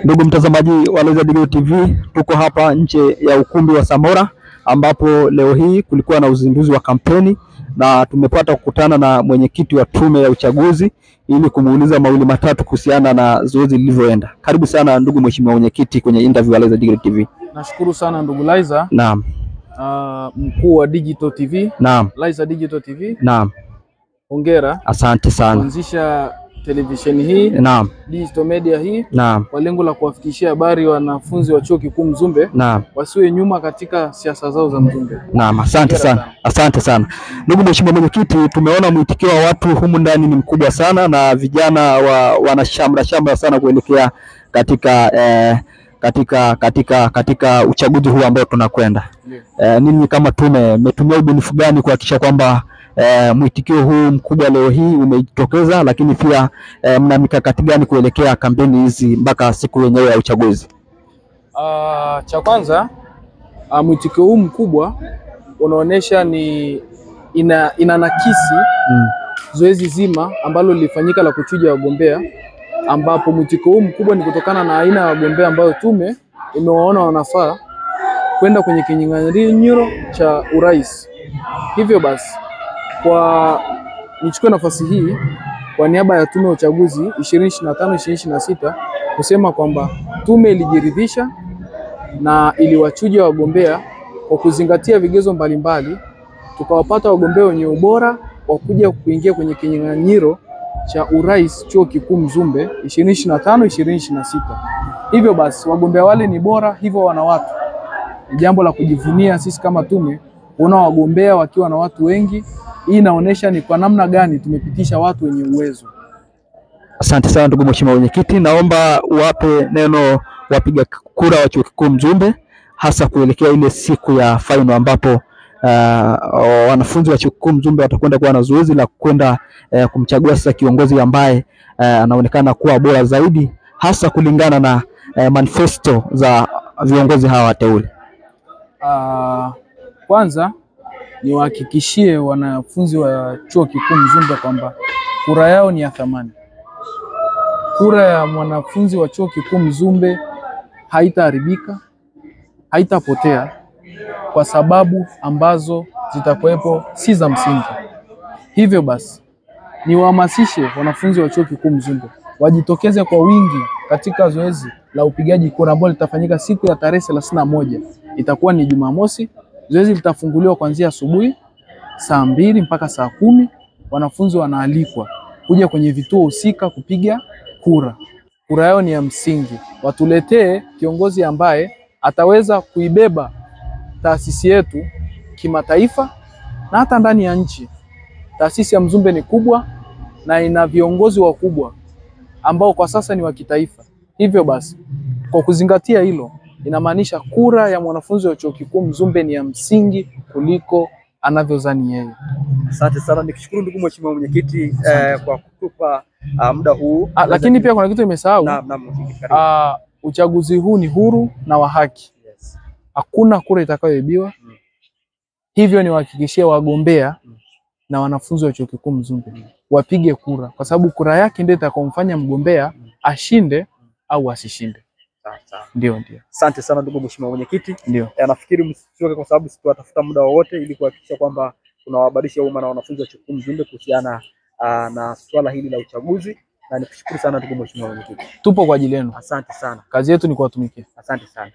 Ndugu mtazamaji wa Laizer Digital TV, tuko hapa nje ya ukumbi wa Samora ambapo leo hii kulikuwa na uzinduzi wa kampeni na tumepata kukutana na mwenyekiti wa tume ya uchaguzi ili kumuuliza mawili matatu kuhusiana na zoezi lilivyoenda. Karibu sana ndugu mheshimiwa mwenyekiti kwenye interview ya Laizer Digital TV. Nashukuru sana ndugu Laizer. Naam. Mkuu wa Digital TV. Naam. Laizer Digital TV. Naam. Hongera. Asante sana. Kuanzisha televisheni hii. Naam. Digital media hii. Naam. Kwa lengo la kuwafikishia habari wanafunzi wa Chuo Kikuu Mzumbe. Naam. Wasiwe nyuma katika siasa zao za Mzumbe. Naam, asante sana. Asante sana. Ndugu mheshimiwa mwenyekiti, tumeona mwitikio wa watu humu ndani ni mkubwa sana na vijana wana shamra shamra sana kuelekea katika uchaguzi huu ambao tunakwenda. Ninyi kama tume mmetumia ubunifu gani kuhakikisha kwamba mwitikio huu mkubwa leo hii umejitokeza, lakini pia mna mikakati gani kuelekea kampeni hizi mpaka siku yenyewe ya uchaguzi? Cha kwanza, mwitikio huu mkubwa unaonesha ni inanakisi zoezi zima ambalo lilifanyika la kuchuja wagombea, ambapo mwitikio huu mkubwa ni kutokana na aina ya wagombea ambayo tume imewaona wanafaa kwenda kwenye kinyang'anyiro cha urais. Hivyo basi, kwa nichukue nafasi hii kwa niaba ya tume ya uchaguzi 2025 2026 kusema kwamba tume ilijiridhisha na iliwachuja wagombea kwa kuzingatia vigezo mbalimbali, tukawapata wagombea wenye ubora wa kuja kuingia kwenye kinyang'anyiro cha urais Chuo Kikuu Mzumbe 2025 2026. Hivyo basi wagombea wale ni bora, hivyo wana watu. Ni jambo la kujivunia sisi kama tume kuona wagombea wakiwa na watu wengi. Hii inaonyesha ni kwa namna gani tumepitisha watu wenye uwezo. Asante sana ndugu mheshimiwa mwenyekiti, naomba uwape neno wapiga kura wa Chuo Kikuu Mzumbe, hasa kuelekea ile siku ya final ambapo wanafunzi wa Chuo Kikuu Mzumbe watakwenda kuwa na zoezi la kwenda kumchagua sasa kiongozi ambaye anaonekana kuwa bora zaidi, hasa kulingana na manifesto za viongozi hawa wateule. Kwanza niwahakikishie wanafunzi wa Chuo Kikuu Mzumbe kwamba kura yao ni ya thamani. Kura ya mwanafunzi wa Chuo Kikuu Mzumbe haitaharibika, haitapotea kwa sababu ambazo zitakuwepo si za msingi. Hivyo basi niwahamasishe wanafunzi wa Chuo Kikuu Mzumbe wajitokeze kwa wingi katika zoezi la upigaji kura ambalo litafanyika siku ya tarehe 31. Itakuwa ni Jumamosi. Zoezi litafunguliwa kuanzia asubuhi saa 2 mpaka saa 10. Wanafunzi wanaalikwa kuja kwenye vituo husika kupiga kura. Kura yao ni ya msingi. Watuletee kiongozi ambaye ataweza kuibeba taasisi yetu kimataifa na hata ndani ya nchi. Taasisi ya Mzumbe ni kubwa na ina viongozi wakubwa ambao kwa sasa ni wa kitaifa. Hivyo basi, kwa kuzingatia hilo, inamaanisha kura ya mwanafunzi wa Chuo Kikuu Mzumbe ni ya msingi kuliko anavyozani yeye. Asante sana, nikushukuru ndugu mheshimiwa mwenyekiti kwa kutupa muda huu. Lakini pia kuna kitu nimesahau. Naam. Uchaguzi huu ni huru na wa haki. Yes. Hakuna kura itakayoibiwa. Hivyo niwahakikishie wagombea na wanafunzi wa Chuo Kikuu Mzumbe wapige kura, kwa sababu kura yake ndio itakayomfanya mgombea ashinde au asishinde. Ndio. Asante sana ndugu mheshimiwa mwenyekiti. Ndio. Nafikiri msichoke kwa sababu tutatafuta muda wowote ili kuhakikisha kwamba tunawahabarisha umma na wanafunzi wa Chuo Kikuu Mzumbe kuhusiana na swala hili la uchaguzi, na nikushukuru sana ndugu mheshimiwa mwenyekiti. Tupo kwa ajili yenu. Asante sana. Kazi yetu ni kuwatumikia. Asante sana.